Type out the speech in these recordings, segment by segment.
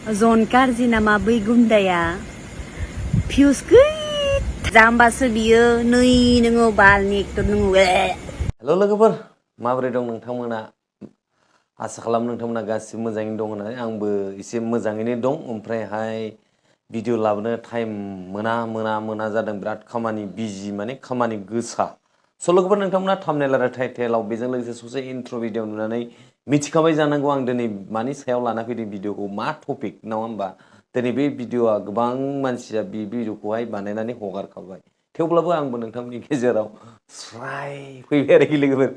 Johon karji nama बै Gundaya views गैथ जाम्बासो बियो नै नोङो बालनि एक्टर नोङो हेल' लोगोफोर माबोरै दं नोंथांमोना आसा खालाम नोंथांमोना गासिबो मोजाङैनो दं होननानै आंबो एसे मोजाङैनो दं ओमफ्रायहाय भिडिअ लाबोनो टाइम मोना जादों बिराद खामानि बिजि माने खामानि गोसा स' लोगोफोर नोंथांमोना थाम्बनेल आरो टाइटेलाव बेजों लोगोसे ससे इन्ट्र' भिडिअ नुनानै मिथिखाबाय जानांगौ आं दिनै मानि सायाव लाना फैदों भिडिअखौ मा टपिक नङा होमबा दिनै बे भिडिअआ गोबां मानसिया बे भिडिअखौहाय बानायनानै हगारखाबाय थेवब्लाबो आंबो नोंथांमोननि गेजेराव स्राय फैबाय आरोखि लोगोफोर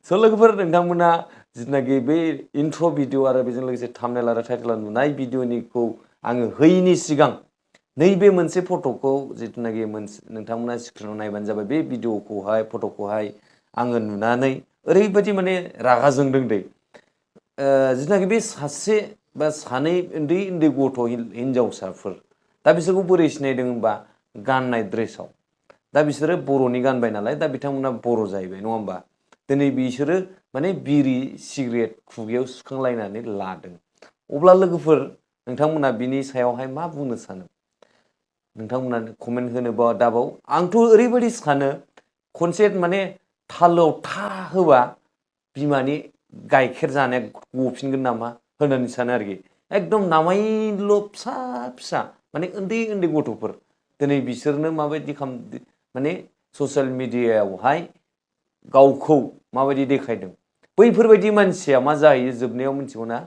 स' लोगोफोर नोंथांमोना जिथुनाखि बे इन्ट्र' भिडिअ आरो बेजों लोगोसे थाम्बनेल आरो टाइटेलाव नुनाय भिडिअनिखौ आङो होयिनि सिगां नैबे मोनसे फट'खौ जिथुनाखि नोंथांमोना स्क्रिनाव नायबानो जाबाय बे भिडिअखौहाय फट'खौहाय आङो नुनानै ओरैबायदि माने रागा जोंदों दै जिथुनाखि बे सासे बा सानै उन्दै गथ' हिनजावसाफोर दा बिसोरखौ बोरै सिनायदों होनबा गाननाय ड्रेसाव दा बिसोरो बर'नि गानबाय नालाय दा बिथांमोना बर' जाहैबाय नङा होमबा दिनै बिसोरो माने बिरि सिगारेट खुगायाव सुखांलायनानै लादों अब्ला लोगोफोर नोंथांमोना बिनि सायावहाय मा बुंनो सानो नोंथांमोना कमेन्ट होनोबा दाबाव आंथ' ओरैबायदि सानो खनसे माने थालोआव था होबा बिमानि गाइखेर जानाया गफिनगोन नामा होननानै सानो आरोखि एकदम नामायल' फिसा माने उन्दै गथ'फोर दिनै बिसोरनो माबायदि माने ससियेल मिडियायावहाय गावखौ माबायदि देखायदों बैफोरबायदि मानसिया मा जाहैयो जोबनायाव मिथिगौ ना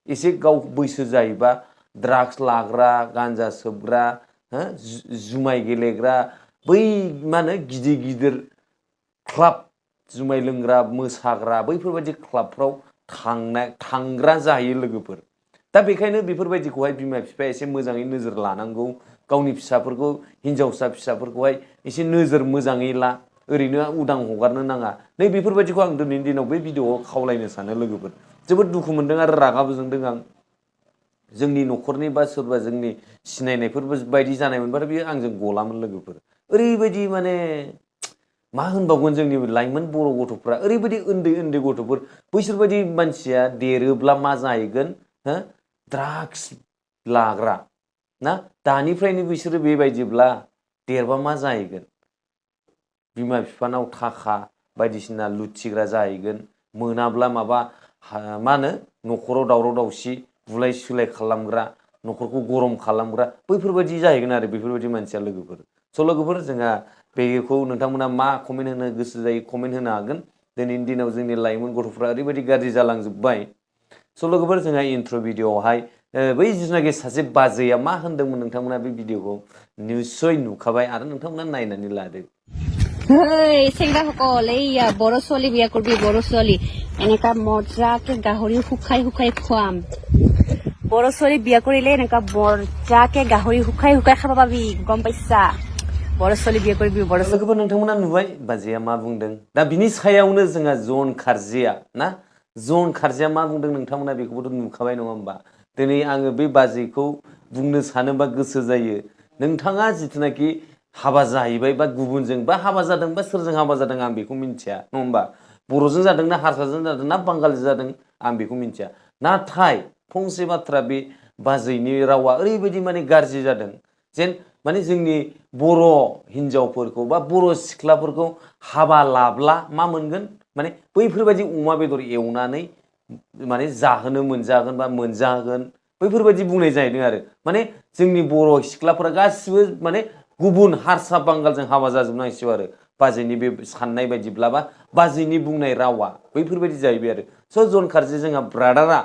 एसे गाव बैसो जायोबा ड्राग्स लाग्रा गान्जा सोबग्रा जुमाय गेलेग्रा बै मा होनो गिदिर क्लाब जुमाय लोंग्रा मोसाग्रा बैफोरबायदि क्लाबफ्राव थांग्रा जाहैयो लोगोफोर दा बेखायनो बेफोरबायदिखौहाय बिमा बिफाया एसे मोजाङै नोजोर लानांगौ गावनि फिसाफोरखौ हिनजावसा फिसाफोरखौहाय एसे नोजोर मोजाङै ला ओरैनो उदां हगारनो नाङा नै बेफोरबायदिखौ आं दिनैनि दिनाव बे भिडिअआव खावलायनो सानो लोगोफोर जोबोद दुखु मोनदों आरो रागाबो जोंदों आं जोंनि न'खरनि बा सोरबा जोंनि सिनायनायफोर बायदि जानाय मोनबाथ' बियो आंजों गलामोन लोगोफोर ओरैबायदि माने मा होनबावगोन जोंनि लाइमोन बर' गथ'फ्रा ओरैबायदि उन्दै गथ'फोर बैसोरबायदि मानसिया देरोब्ला मा जाहैगोन ड्राग्स लाग्रा ना दानिफ्रायनो बिसोरो बेबायदिब्ला देरबा मा जाहैगोन बिमा बिफानाव थाखा बायदिसिना लुथिग्रा जाहैगोन मोनाब्ला माबा मा होनो न'खराव दावराव दावसि बुलाय सुलाय खालामग्रा न'खरखौ गरम खालामग्रा बैफोरबायदि जाहैगोन आरो बेफोरबायदि मानसिया लोगोफोर स' लोगोफोर जोंहा बेखौ नोंथांमोना मा कमेन्ट होनो गोसो जायो कमेन्ट होनो हागोन दिनैनि दिनाव जोंनि लाइमोन गथ'फ्रा ओरैबायदि गाज्रि जालांजोब्बाय स' लोगोफोर जोंहा इन्ट्र' भिडिअआवहाय बै जिथुनाखि सासे बाजैया मा होनदोंमोन नोंथांमोना बे भिडिअखौ निस्सय नुखाबाय आरो नोंथांमोना नायनानै लादो Hey, सेंग्रा हकल एया बर' ছোৱালী বিয়া করবি बर' ছোৱালী এনেকা মজাকে গাহৰি শুকাই খুৱাম बर' ছোৱালী বিয়া কৰিলে এনেকা মজাকে গাহৰি শুকাই খাব পাবি গম পাইছা बर' ছোৱালী বিয়া কৰিবি बर' लोगोफोर नोंथांमोना नुबाय बाजैया मा बुंदों दा बिनि सायावनो जोंहा जन खारजिया ना जन खारजिया मा बुंदों नोंथांमोना बेखौबोथ' नुखाबाय नङा होमबा दिनै आङो बे बाजैखौ बुंनो सानोबा गोसो जायो नोंथाङा जिथुनाखि हाबा जाहैबाय बा गुबुनजों बा हाबा जादों बा सोरजों हाबा जादों आं बेखौ मिन्थिया नङा होमबा बर'जों जादों ना हारसाजों जादों ना बांगालजों जादों आं बेखौ मिन्थिया नाथाय फंसे बाथ्रा बे बाजैनि रावा ओरैबायदि माने गाज्रि जादों जेन माने जोंनि बर' हिनजावफोरखौ बा बर' सिख्लाफोरखौ हाबा लाब्ला मा मोनगोन माने बैफोरबायदि अमा बेदर एवनानै माने जाहोनो मोनजागोन बा मोनजागोन बैफोरबायदि बुंनाय जाहैदों आरो माने जोंनि बर' सिख्लाफोरा गासिबो माने गुबुन हारसा बांगालजों हाबा जाजोबनांसिगौ आरो बाजैनि बे साननाय बायदिब्ला बा बाजैनि बुंनाय रावा बैफोरबायदि जाहैबाय आरो स' जन खारजि जोंहा ब्रादारा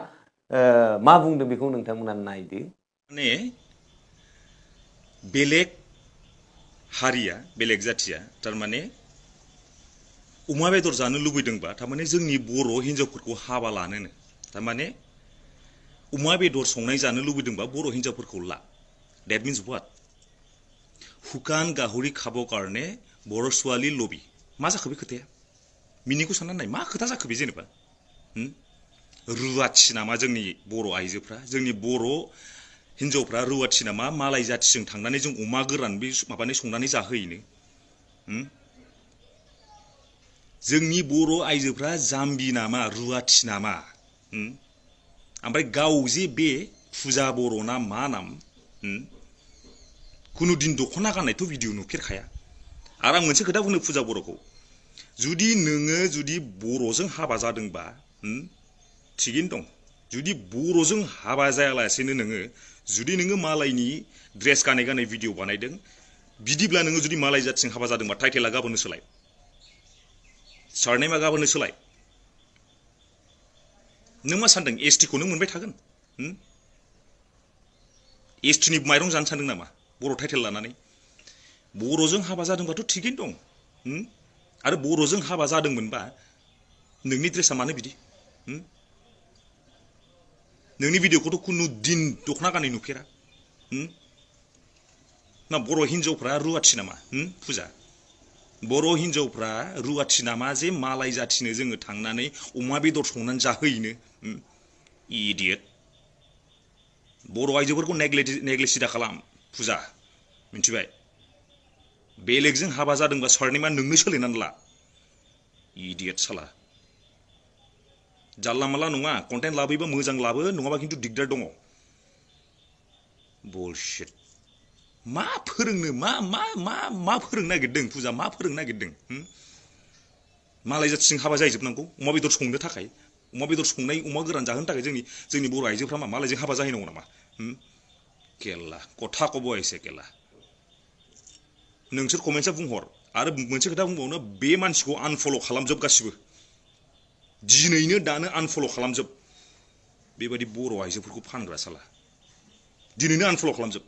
मा बुंदों बेखौ नोंथांमोना नायदो माने बेलेग हारिया बेलेग जाथिया थारमाने अमा बेदर जानो लुबैदोंबा थारमाने जोंनि बर' हिनजावफोरखौ हाबा लानोनो थारमाने अमा बेदर संनाय जानो लुबैदोंबा बर' हिनजावफोरखौ ला डेट मिन्स व्हाट हुकान गाहरि खाबो कारणे बर' ছোৱালী लबि मा जाखो बे खोथाया मिनिखौ सानना नाय मा खोथा जाखो बे जेनेबा रुवाथि नामा जोंनि बर' आइजोफ्रा जोंनि बर' हिनजावफ्रा रुवाथि नामा मालाय जाथिजों थांनानै जों अमा गोरान बे माबानै संनानै जाहोयैनो जोंनि बर' आइजोफ्रा जाम्बि नामा रुवाथि नामा ओमफ्राय गाव जे बे फुजा बर' ना मा नाम कुनु दिन दख'ना गाननायथ' भिडिअ नुफेरखाया आरो आं मोनसे खोथा बुंनो फुजा बर'खौ जुदि नोङो जुदि बर'जों हाबा जादोंबा थिगैनो दं जुदि बर'जों हाबा जायालासेनो नोङो जुदि नोङो मालायनि ड्रेस गानै गानै भिडिअ बानायदों बिदिब्ला नोङो जुदि मालाय जाथिजों हाबा जादोंबा टाइटेला गाबोननो सोलाय सारनेमा गाबोननो सोलाय नों मा सानदों एसटि खौ नों मोनबाय थागोन एसटिनि माइरं जानो सानदों नामा बर' टाइटेल लानानै बर'जों हाबा जादोंबाथ' थिगैनो दं आरो बर'जों हाबा जादोंमोनबा नोंनि ड्रेसा मानो बिदि नोंनि भिडिअखौथ' कुनु दिन दख'ना गानै नुफेरा ना बर' हिनजावफ्रा रुवाथि नामा फुजा बर' हिनजावफ्रा रुवाथि नामा जे मालाय जाथिनो जोङो थांनानै अमा बेदर संनानै जाहोयैनो इडियट बर' आइजोफोरखौ नेग्लेक्ट खालाम फुजा मिथिबाय बेलेगजों हाबा जादोंबा सारनेमा नोंनो सोलायनानै ला इडियट साला जानला माला नङा कन्टेन्ट लाबोयोबा मोजां लाबो नङाबा खिन्थु दिगदार दङ बुलशिट मा फोरोंनो मा फोरोंनो नागिरदों फुजा मा फोरोंनो नागिरदों मालाय जाथिजों हाबा जाहैजोबनांगौ अमा बेदर संनो थाखाय अमा बेदर संनाय अमा गोरान जाहोनो थाखाय जोंनि बर' आइजोफ्रा मालायजों हाबा जाहैनांगौ नामा केला कथा कब एसे केला नोंसोर कमेन्टसा बुंहर आरो मोनसे खोथा बुंबावनो बे मानसिखौ आनफल' खालामजोब गासिबो दिनैनो दानो आनफल' खालामजोब बेबायदि बर' आइजोफोरखौ फानग्रा साला दिनैनो आनफल' खालामजोब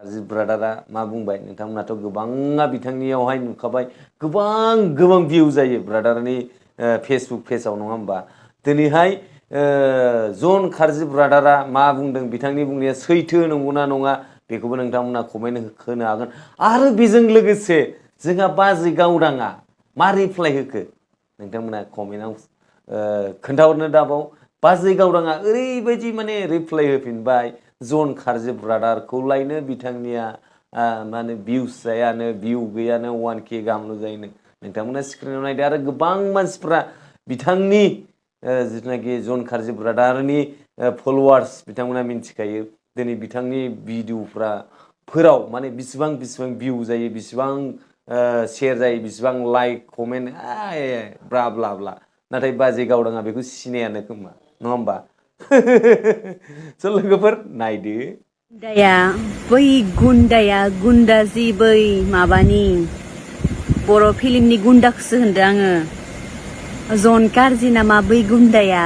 कार्जि ब्रादारा मा बुंबाय नोंथांमोनाथ' गोबाङा बिथांनियावहाय नुखाबाय गोबां भिउ जायो ब्रादारनि फेसबुक पेजाव नङा होमबा दिनैहाय जन कार्जि ब्रादारा मा बुंदों बिथांनि बुंनाया सैथो नंगौना नङा बेखौबो नोंथांमोना कमेन्ट होनो हागोन आरो बेजों लोगोसे जोंहा बाजै गावदाङा मा रिप्लाइ होखो नोंथांमोना कमेन्टआव खोन्थाहरनो दाबाव बाजै गावदाङा ओरैबायदि माने रिप्लाइ होफिनबाय जन कार्जि ब्रादारखौलायनो बिथांनिया माने भिउस जायानो भिउ गैयानो 1K गाहामल' जायोनो नोंथांमोना स्क्रिनाव नायदो आरो गोबां मानसिफ्रा बिथांनि जिथुनाखि जन कार्जि ब्रादारनि फलोवार्स बिथांमोना मिन्थिखायो दिनै बिथांनि भिडिअफ्रा फोराव माने बिसिबां भिउ जायो बिसिबां शेयार जायो बिसिबां लाइक कमेन्ट ब्ला ब्ला ब्ला नाथाय बाजै गावदाङा बेखौ सिनायानो खोमा नङा होमबा स' लोगोफोर नायदो गुन्दाया गुन्दा जि बै माबानि बर' फिल्मनि गुन्दाखौसो होनदों आङो जन कार्जि नामा बै गुन्दाया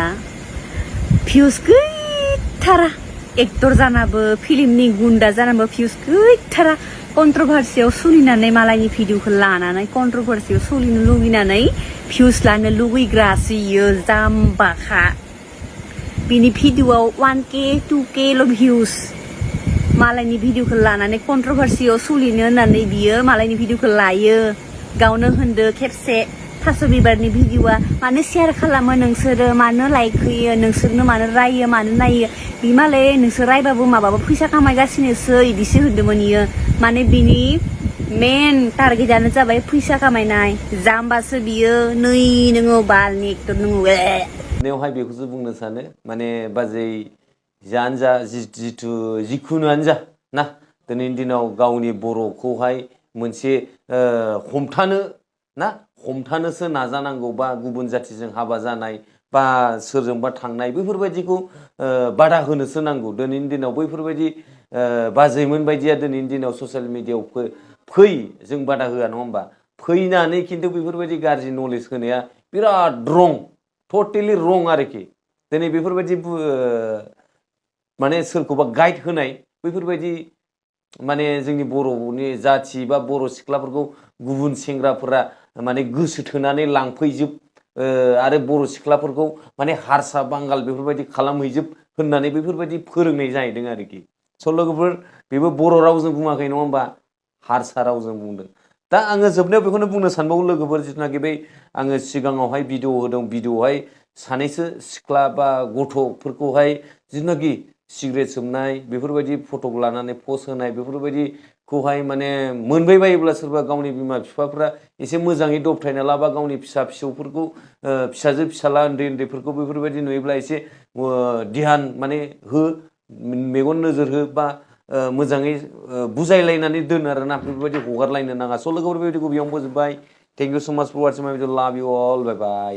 भिउस गैथारा एक्टर जानाबो फिल्मनि गुन्दा जानाबो भिउस गैथारा कन्ट्रभार्सियाव सोलिनानै मालायनि भिडिअखौ लानानै कन्ट्रभार्सियाव सोलिनो लुगैनानै भिउस लानो लुगैग्रासो इयो जाम्बाखा बिनि भिडिअआव 1K 2Kल' भिउस मालायनि भिडिअखौ लानानै कन्ट्रभार्सियाव सोलिनो होननानै बियो मालायनि भिडिअखौ लायो गावनो होनदो खेबसे थास' बिबारनि भिडिअआ मानो शेयार खालामो नोंसोरो मानो लाइक होयो नोंसोरनो मानो रायो मानो नायो बि मालाय नोंसोर रायबाबो माबाबो फैसा खामायगासिनोसो इदिसो होनदोंमोन इयो माने बिनि मेन टारगेटआनो जाबाय फैसा खामायनाय जाम्बासो बियो नै नोङो बालनि एक्टर नोङो नेवहाय बेखौसो बुंनो सानो माने बाजै जानो जा जिखुनुआनो जा ना दिनैनि दिनाव गावनि बर'खौहाय मोनसे हमथानोसो नाजानांगौ बा गुबुन जातिजों हाबा जानाय बा सोरजोंबा थांनाय बैफोरबायदिखौ बादा होनोसो नांगौ दिनैनि दिनाव बैफोरबायदि बाजैमोन बायदिया दिनैनि दिनाव ससियेल मिडियायाव फै जों बादा होआ नङा होमबा फैनानै खिन्थु बेफोरबायदि गाज्रि नलेज होनाया बिराद रं टटेलि रं आरोखि दिनै बेफोरबायदि माने सोरखौबा गाइड होनाय बैफोरबायदि माने जोंनि बर'नि जाथि बा बर' सिख्लाफोरखौ गुबुन सेंग्राफोरा माने गोसो थोनानै लांफैजोब आरो बर' सिख्लाफोरखौ माने हारसा बांगाल बेफोरबायदि खालामहैजोब होननानै बेफोरबायदि फोरोंनाय जाहैदों आरोखि स' लोगोफोर बेबो बर' रावजों बुङाखै नङा होमबा हारसा रावजों बुंदों दा आङो जोबनायाव बेखौनो बुंनो सानबावो लोगोफोर जिथुनाखि बै आङो सिगाङावहाय भिडिअ होदों भिडिअआवहाय सानैसो सिख्ला बा गथ'फोरखौहाय जिथुनाखि सिगारेट सोबनाय बेफोरबायदि फटक लानानै पस्ट होनाय बेफोरबायदि खौहाय माने मोनबाय बायोब्ला सोरबा गावनि बिमा बिफाफ्रा एसे मोजाङै दबथायना लाबा गावनि फिसा फिसौफोरखौ फिसाजो फिसाला उन्दै उन्दैफोरखौ बेफोरबायदि नुयोब्ला एसे ध्यान माने हो मेगन नोजोर हो बा मोजाङै बुजायलायनानै दोन आरोना बेफोरबायदि हगारलायनो नाङा स' लोगोफोर बेबायदिखौ बेयावनो फोजोबबाय थेंक इउ सो माच फर वाचिं माय भिडिअ लाभ इउ अल बाय बाय